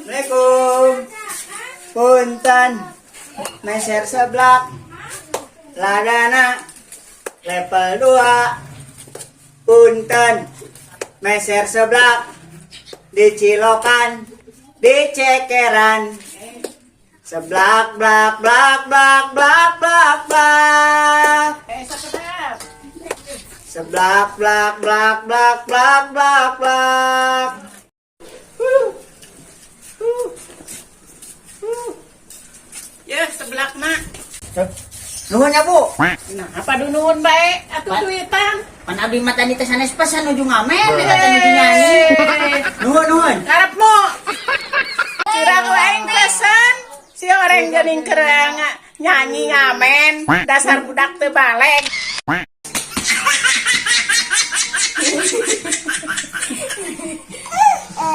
Assalamualaikum. Punten. Meser seblak. Ladana level 2. Punten. Meser seblak. Dicilokan. Dicekeran. Seblak blak blak blak blak blak blak. Eh, sakedap. Seblak blak blak blak blak blak blak. Ya, seblakna. Nuhun ya, Bu. Nah, apa nuhun bae atuh duitan. Pan abdi mah tadi teh sanes pesan nuju ngamen, eta nuju nyanyi. Nuhun, nuhun. Karepmu. Curang aing pesan. Si orang geuning keur nyanyi ngamen, dasar budak teu baleg.